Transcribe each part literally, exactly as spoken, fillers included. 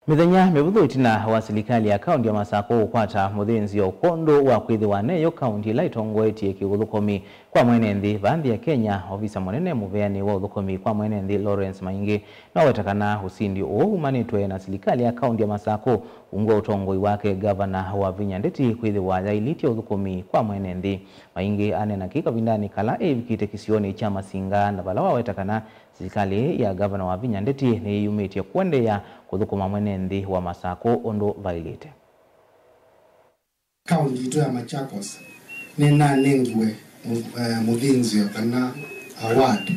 Mĩthenya mĩvũthũ ĩtina wa silikalĩ ya kaũnti ya Masakũ kũkwata mũthĩnzĩo kwondũ wa kwĩthĩwa neyo kaũnti ĩla ĩtongoetye kĩũthũkũmi kwa mwene nthĩ vaa nthĩ ya Kenya, ovisa mũnene mũveanĩ wa ũthũkũmi kwa mwene nthĩ Lawrence Maingi naweta kana ũsindi ũũ umanĩtwe na silikalĩ ya kaũnti ya Masakũ ungu wa ũtongoi wake Ngavana Wavinya Ndeti kwĩthĩwa yaĩlĩtye ũthũkũmi kwa mwene nthĩ. Maingi aneena kĩĩ kavindanĩ kala eĩvikĩte kĩsionĩ kya Masinga, na vala waweta kana silikalĩ ya Ngavana Wavinya Ndeti nĩyĩyumĩtye kũendeea kũthũkũma mwene nthĩ wa Masakũ ũndũ vaĩlĩte. Kaũnti yitũ ya Machakos nĩnanengiwe mũ- eh, mũthĩnzĩo kana award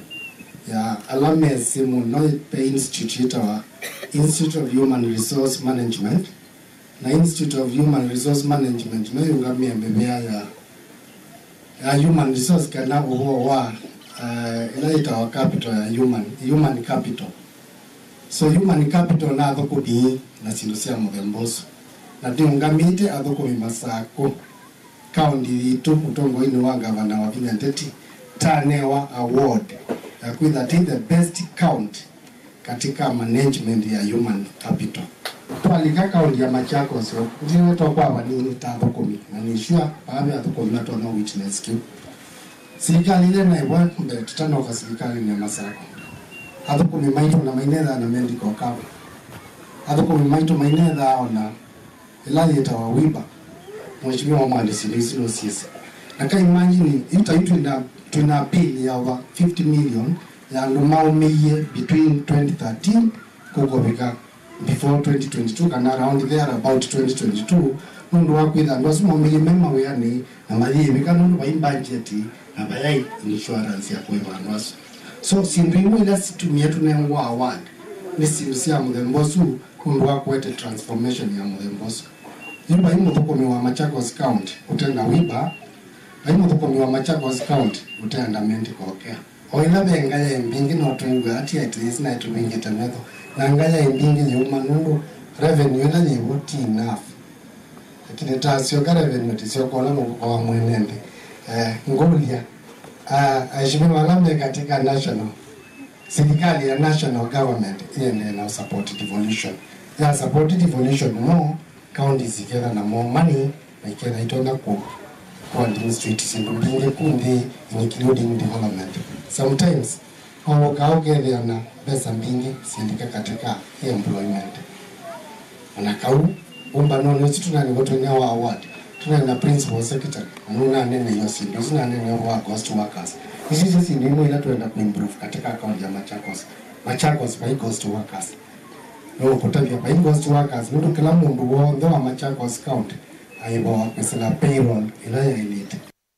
ya ala mesĩ mũno ve institute yĩtawa Institute of Human Resource Management. Na Institute of Human Resource Management no yĩũngamĩe mĩvĩa ya, ya human resource kana ũvoo wa uh, ĩla yĩtawa capital ya human, human capital. So human capital na athũkũmi na syĩndũ sya mũthemba ũsu, na nĩũngamĩte athũkũmi Masakũ kaũnti yitũ ũtongoinĩ wa Ngavana Wavinya Ndeti tanewa award ya kwĩtha tĩ the best county katika management ya human capital. Twalika kaunti ya Machakos, ndiwe twakwava nini ta athũkũmi, na nĩ sure vaa ve athũkũmi matonya witness kĩu. Silikalĩ ĩla naĩvwa mbee tũtanoka silikalĩnĩ ya Masakũ, athũkũmi maitũ na mainethaa na medical cover. Athũkũmi maitũ mainethaa ona ĩla yĩtawa WIBA. Mheshimiwa Mwandĩsi nĩsĩ nũsyĩsĩ. Na ka imagine, yu ta yu twĩna, twĩna bill ya over fifty million ya andũ maũmĩie between twenty thirteen kũkovika before twenty twenty-two kana around there about twenty twenty-two, nũndũ wa kwĩtha andũ asu maũmĩie me mawĩanĩ na mayĩĩvĩka nũndũ vai budget na vayaĩ insurance ya kũĩva andũ asu. So syĩndũ imwe ila situmie tũnengwa award nĩ syĩndũ sya mũthemba ũsu nũndũ wa kũete transformation ya mũthemba ũsu. Yu vai mũthũkũmi wa Machakos County ũte na WIBA, vai mũthũkũmi wa Machakos County ũte under medical care. O ĩla ve ngayaĩ mbingĩ no twĩw'aa ti at least naĩ tũvingĩte metho, na ngayaĩ mbingĩ yĩuma nũndũ revenue ĩla yĩvo ti enough. Lakini tasyoka revenue tĩsyoka ũla mũvuko wa mwene nthĩ. Eh, ngũlya, ah, aheshimiwa ala me katika national, silikalĩ ya national government ĩendee na support devolution. Ya support devolution no counties iketha na more money na iketha itonya ku, ku administrate syĩndũ mbingĩ ku nthĩ, including development. Sometimes wawũkaa ũkethĩa na mbesa mbingĩ syĩlika katika employment. Ona kau ũmbanonĩ ũsu tũnanĩw'a tũnewa award, tũnaĩ na principal secretary na nũnaneneie syĩndũ isu, naneneie ũvoo wa ghost workers. Isu syo syĩndũ imwe ila twenda kuimprove katika county ya Machakos. Machakos vai ghost workers. Nũkũtavya vai ghost workers nũndũ kĩla mũndũ w'onthe wa Machakos County aĩvawa kwĩsĩla payroll ĩla yaĩlĩte.